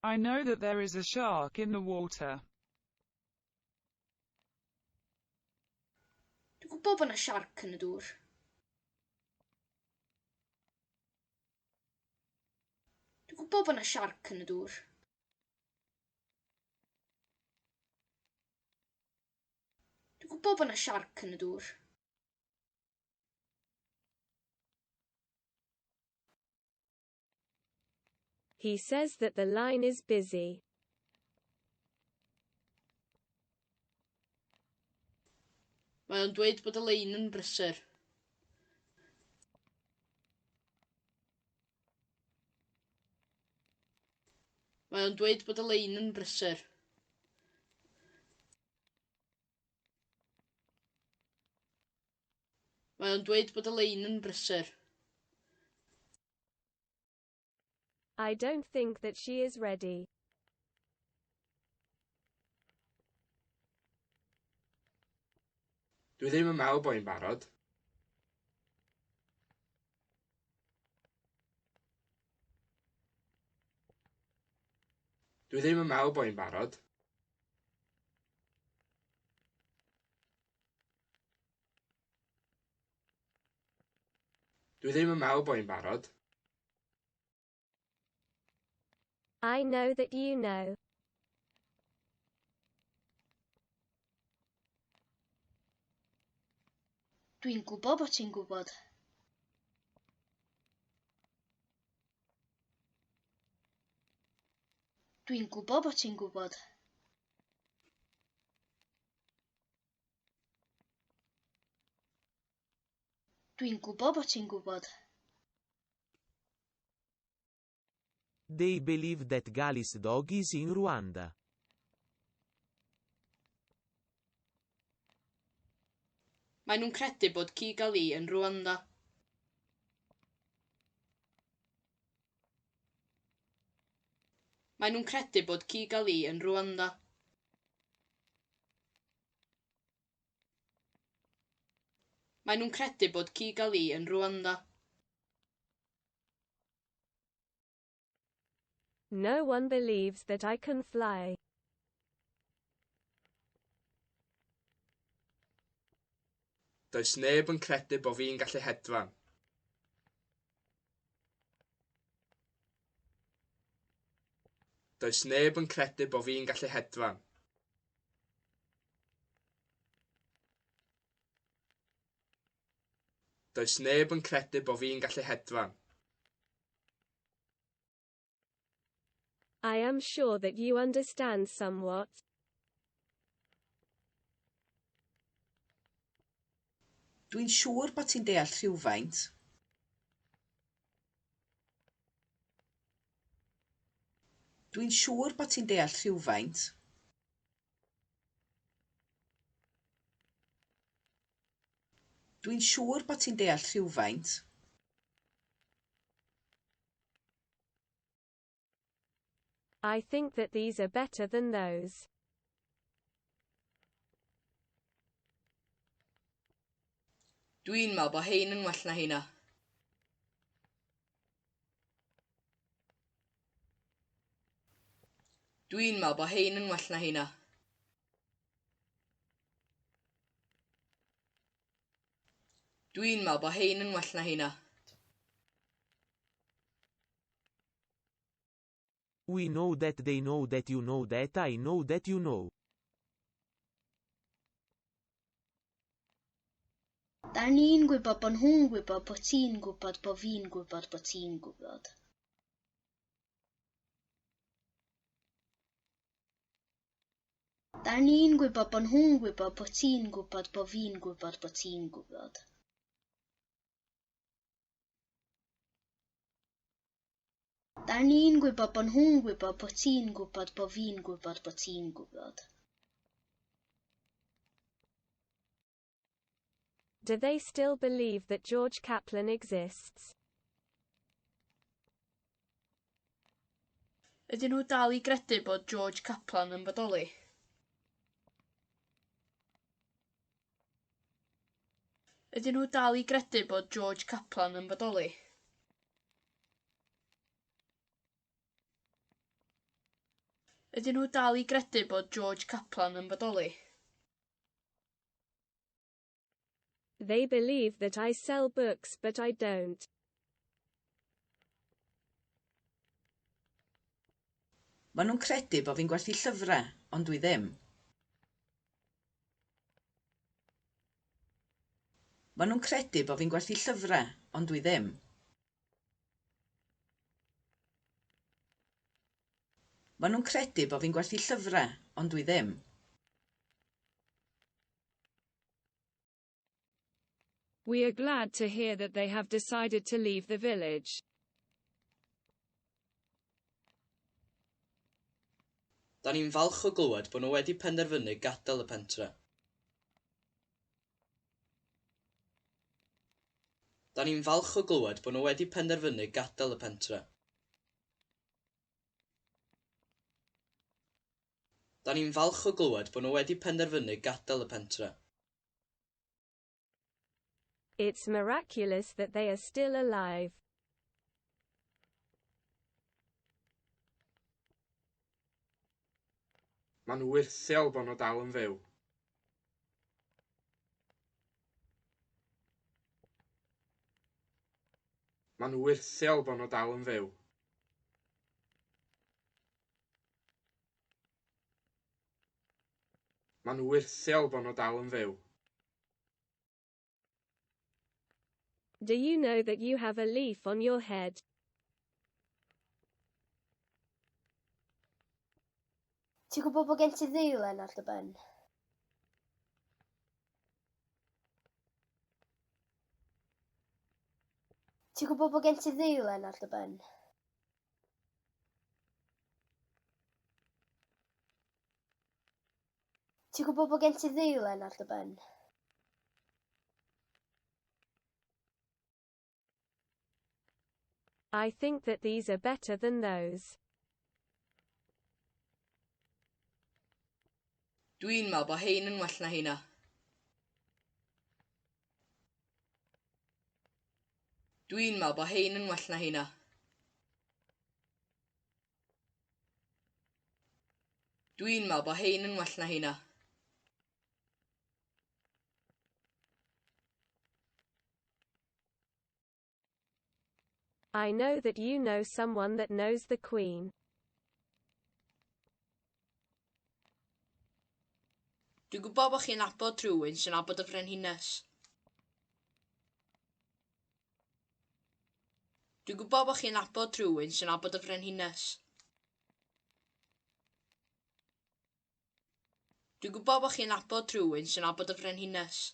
I know that there is a shark in the water. Dwi'n gwybod bod 'na siarc yn y dŵr. Dwi'n gwybod bod 'na siarc yn y dŵr. Dwi'n gwybod bod 'na siarc yn y dŵr. He says that the line is busy. Mae o'n dweud bod y lein yn brysur. Mae o'n dweud bod y lein yn brysur. Mae o'n dweud bod y lein yn brysur. I don't think that she is ready. Dwi ddim yn meddwl bod hi'n barod. Dwi ddim yn meddwl bod hi'n barod. Dwi ddim yn meddwl bod hi'n barod. I know that you know. Dwi'n gwybod bod ti'n gwybod. Dwi'n gwybod bod ti'n gwybod. Dwi'n gwybod bod ti'n gwybod. They believe that Gali's dog is in Rwanda. Maen nhw'n credu bod ci Gali yn Rwanda. Maen nhw'n credu bod ci Gali yn Rwanda. Maen nhw'n credu bod ci Gali yn Rwanda. No one believes that I can fly. Does neb yn credu bo fi'n gallu hedfan. Does neb yn credu bo fi'n gallu hedfan. Does neb yn credu bo fi'n gallu hedfan. I am sure that you understand somewhat. Dwi'n siŵr bod ti'n deall rhywfaint. Dwi'n siŵr bod ti'n deall rhywfaint. Dwi'n siŵr bod ti'n deall rhywfaint. I think that these are better than those. Dwi'n meddwl bod hein yn well na heina. Dwi'n meddwl bod hein yn well na heina. Dwi'n meddwl bod hein yn well na heina. We know that they know that you know that I know that you know. Da ni'n gwybod bod nhw'n gwybod bod ti'n gwybod bod fi'n gwybod bod ti'n gwybod. Da ni'n gwybod bod nhw'n gwybod bod ti'n gwybod bod fi'n gwybod bod ti'n gwybod. Da ni'n gwybod bod nhw'n gwybod bod ti'n gwybod bod fi'n gwybod bod ti'n gwybod. Do they still believe that George Kaplan exists? Ydyn nhw dal i gredu bod George Kaplan yn bodoli? Ydyn nhw dal i gredu bod George Kaplan yn bodoli? Ydyn nhw dal i gredu bod George Kaplan yn bodoli? They believe that I sell books, but I don't. Maen nhw'n credu bo fi'n gwerthu llyfrau, ond dwi ddim. Maen nhw'n credu bo fi'n gwerthu llyfrau, ond dwi ddim. Maen nhw'n credu bo fi'n gwerthu llyfrau, ond dwi ddim. We are glad to hear that they have decided to leave the village. Da ni'n falch o glywed bod nhw wedi penderfynu gadael y pentre. Da ni'n falch o glywed bod nhw wedi penderfynu gadael y pentre. Da ni'n falch o glywed bod nhw wedi penderfynu gadael y pentre. It's miraculous that they are still alive. Mae'n wyrthiol bod nhw dal yn fyw. Mae'n wyrthiol bod nhw dal yn fyw. Mae'n wyrthiol bod nhw dal yn fyw. Do you know that you have a leaf on your head? Ti'n gwybod bod gen ti ddeilen ar dy ben? Ti'n gwybod bod gen ti ddeilen ar dy ben? Ti'n gwybod bod gen ti ddeilen ar dy ben? I think that these are better than those. Dwi'n meddwl bod hein yn well na heina. Dwi'n meddwl bod hein yn well na heina. Dwi'n meddwl bod hein yn well na heina. I know that you know someone that knows the Queen. Dwi'n gwybod bod chi'n nabod rhywun sy'n nabod y Frenhines. Dwi'n gwybod bod chi'n nabod rhywun sy'n nabod y Frenhines. Dwi'n gwybod bod chi'n nabod rhywun sy'n nabod y Frenhines.